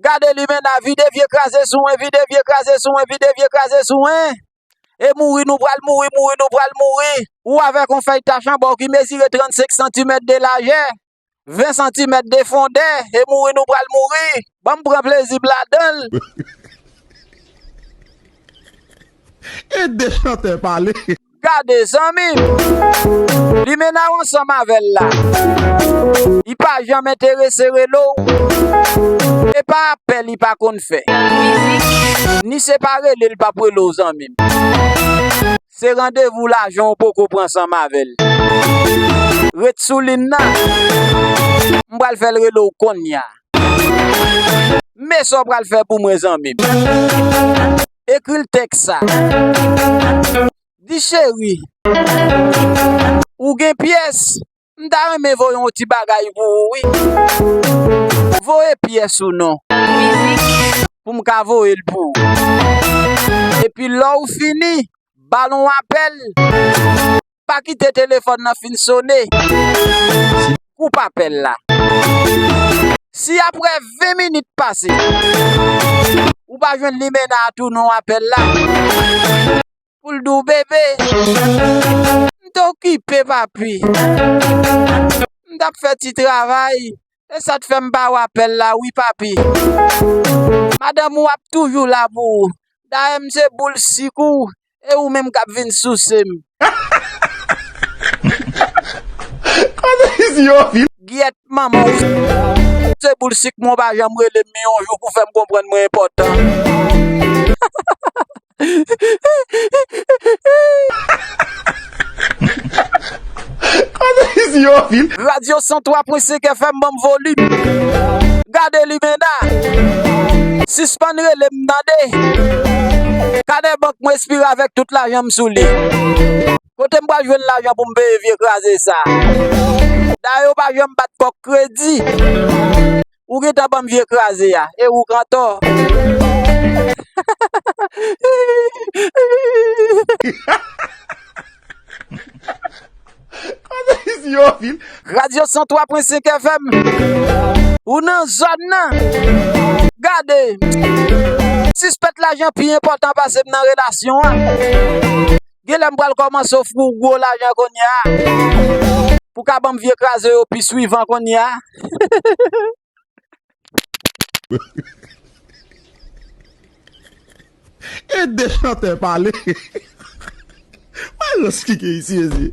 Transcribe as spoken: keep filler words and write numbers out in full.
Gade limena, vide vye kraze sou mwen, vide vye kraze sou mwen, vide vye kraze sou mwen. E mouri nou pral mouri, mouri nou pral mouri. Ou avèk yon fèy tach anba w ki mezire trannsenk santimèt de lajè, ven santimèt de fondè, e mouri nou pral mouri. Ban m pran plezi m ladan l. E de chantè pale. Gade, zanmi m. Limena w ansanm avè l la. Li pa janm enterese rele w. E pa apèl li pa konn fè. Ni se pa rele l p ap rele w, zanmi m. Se randevou lajan w poko pran ansanm avè l. Ret sou liy nan. M pral fè l rele w konnya. Men sa w pral fè pou mwen, zanmi m. Ekri l tèks sa. Di cheri, ou gen pyès? M ta renmen voye yon ti bagay pou ou, wi. Voye pyès ou non. Pou m ka voye l pou ou. Epi lè w fini, ba l yon apèl. Pa kite telefòn nan fin sone. Koupe apèl la. Si apre ven minit pase, ou pa jwenn limena a tounen yon apèl la, pou l di w, bebe, m te okipe, papi. M t ap fè ti travay. E sa t fè m ba w apèl la, wi, papi. Madanm ou ap toujou la pou ou. Dayè, m se boul sik ou, e ou menm k ap vin souse m. Kote isi yo, fi? Gyèt manman w. Se boul sik mwen, w pa janm rele m yon jou pou fè m konprann mwen enpòtan. Kote isi yo, fi? Radyo san twa pwen senk F M, ban m volim. Gade limena. Sispann rele m, tande. Kanè bank mwen espire avèk tout lajan m sou li. Kote m pral jwenn lajan pou m peye vye kraze sa? Dayè, w pa janm bat kòk kredi. Ou gentan ban m vye kraze a, e ou k antò. Kote isi yo, fi? Radyo san twa pwen senk F M. Ou nan zòn nan. Gade. Sispèk lajan pi enpòtan pase m nan relasyon an. Genlè m pral kòmanse ofri w gwo lajan kounye a. Pou ka ban m vye kraze yo pi swivan kounye a. E de chantè pale. Mwen rans ki gen isi, isi.